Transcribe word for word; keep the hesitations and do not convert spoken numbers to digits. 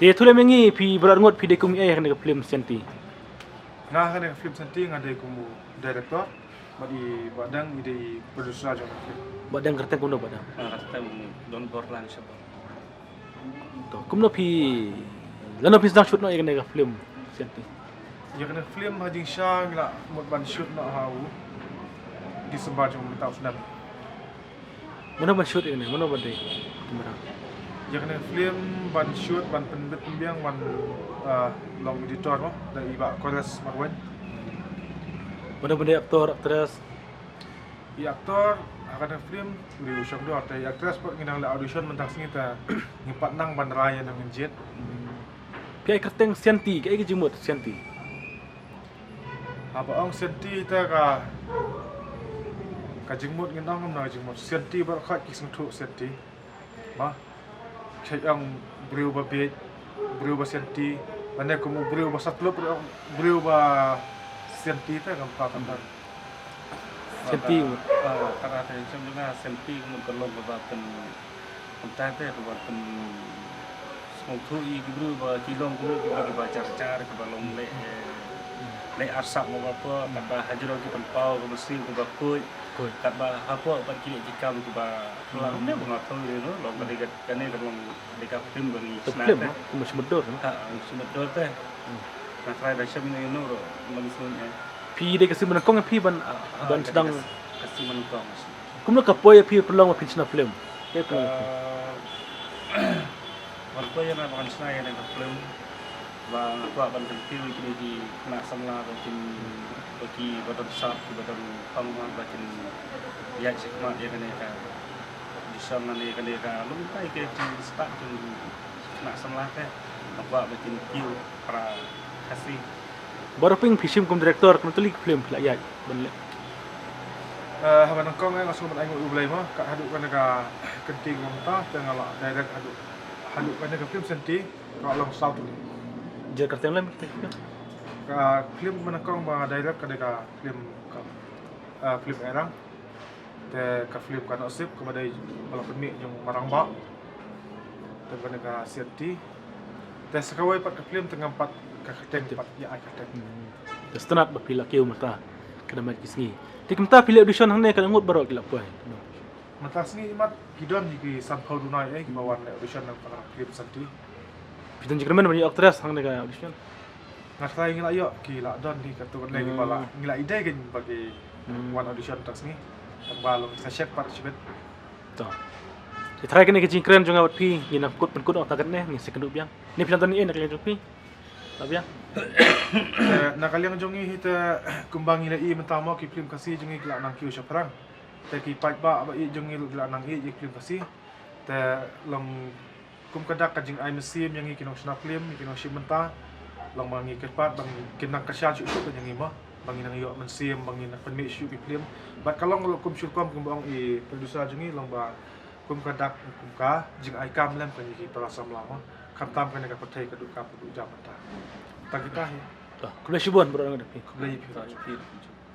Te ïathuh lem ïa ngi, phi baroh arngut phi dei kum i ei ha kane ka film Sianti? Nga ha kane ka film Sianti nga dei kum u director, bad i Bah Dang i dei i producer jong ka film. Bah Dang kyrteng kumno Bah Dang? Ah, kyrteng Don Borlang Shabor. To, kumno phi, lano phi sdang shoot noh ïa kane ka film Sianti? Ïa kane ka film ha jingshisha ngi la mut ban shoot noh ha u December jong mynta u snem. Mano ban shoot ïa kane, mano ban dei camera? Ïa kane ka film ban shoot, ban pynbit pynbiang, ban, ah, long editor mo, da i Bah Kores Marweiñ. Mano ban dei actor, actress? I actor ha kane ka film u dei u Shongdor, te i actress pat ngi nang leh audition mynta ka sngi, te ngi pat nang ban rai ïa nongïalam. Phi ai kyrteng Sianti, kaei ka jingmut Sianti? Haba ong Sianti te ka, ka jingmut ngin ong kumno ka jingmut. Sianti baroh khoit ki sngewthuh Sianti. Ba, ka ong briew ba bieit, briew ba Sianti, lane kum u briew ba satluk, briew ba Sianti te kam pat. Sianti. Ah, kata te jong nga Sianti ka mut ka long kaba pyn, kumta te kaba pynsngewthuh ïa ki briew ba ki long ki briew kiba jar jar, kiba long leh, eh, leh arsap mo ba poi, katba hajrong ki pynpaw ka mynsiem kaba khuid, khuid, katba hapoh pat ki leh ki kam kiba phylla, ne ba nga thaw ïa no, long ka dei ka, kane ka long dei ka film ba ngi shna te. Film, kumba sumudor, no? Ha, sumudor te. Hmm. Nga trai da shem ïa no ruh, ban sum, eh. Phi dei ka sien ba nyngkong phi ban, ah, ban sdang. Ka sien ba nyngkong. Kumno ka poi ïa phi pynlong ba phin shna film? Ka pynlong. Ah, ban poi ïa nga ban shna ïa kane ka film, ba nga kwah ban kyntiew ïa kine ki khynnah samla ba kin, ba ki ba don sap, ki ba don pang, ba kin ïaid shakhmat ïa kane ka audition lane kane ka lum kai ka jingstad jong ki khynnah samla te. Nga kwah ba kin kiew para Khasi. Baroh phi phi shim kum director, kumno tylli ki film phi la ïaid ban leh? Eh, haba nyngkong nga sngew ban ai nguh ïa U Blei mo, kat haduh kane ka kynti kaba mynta te nga la direct haduh, haduh kane ka film Sianti ka long saw tylli. Jer kyrteng lem. Ka film ba nyngkong ba nga direct ka dei ka film ka, eh, film Erang. Te ka film Ka Nohsip kaba dei ba la pynmih jong u Marangbah. Te kane ka Sianti. Te sa kawei pat ka film te ngam pat ka kyrteng pat ïa ai kyrteng. Hmm. Te sngewtynnat ba phi la kiew mynta ka dei mar ki sngi. Te kumta phi leh audition hangne ka ngut baroh ki la poi? Mynta ka sngi mat ki don hi ki sanphew dunai eh kiba wan leh audition na ka film Sianti. Phi don jingkyrmen ban ïoh actress hangne ka audition? Nga trai ngi la ïoh ki la don hi katto katne kiba la, ngi la ïadei kein ba ki wan audition mynta ka sngi. Tang ba long sa shet pat shibit. To. Te trai kane ka jingkren jong nga bad phi, ngin nang kut pynkut ong ta katne, ngin sa ïakynduh biang. Ne phi nang don ei na ka liang jong phi? La biang. Eh, na ka liang jong ngi hi te kumba ngi la ïohi mynta mo ki film Khasi jong ngi ki la nang kiew shaphrang. Te ki paidbah ba ïeit jong ngi ruh ki la nang ïeit ïa ki film Khasi. Te long kum ka dak ka jingai mynsiem ïa ngi ki nongshna film, ïa ki nongshim bynta. Long ba ngi kyrpad ba ngin nang kyrshan shuh shuh ïa ngi mo, ba ngin nang ïoh mynsiem, ba ngin nang pynmih shuh ki film. Bad ka long ruh kum shu rukom kumba ong i producer jong ngi, long ba kum ka dak kum ka jingai kam lem ka ïa ki para samla mo. Khamtam kane ka pyrthei ka duk kam ka duk jam bynta. Tang kita hi. Khublei shibun baroh ngi da phi. Khublei phi.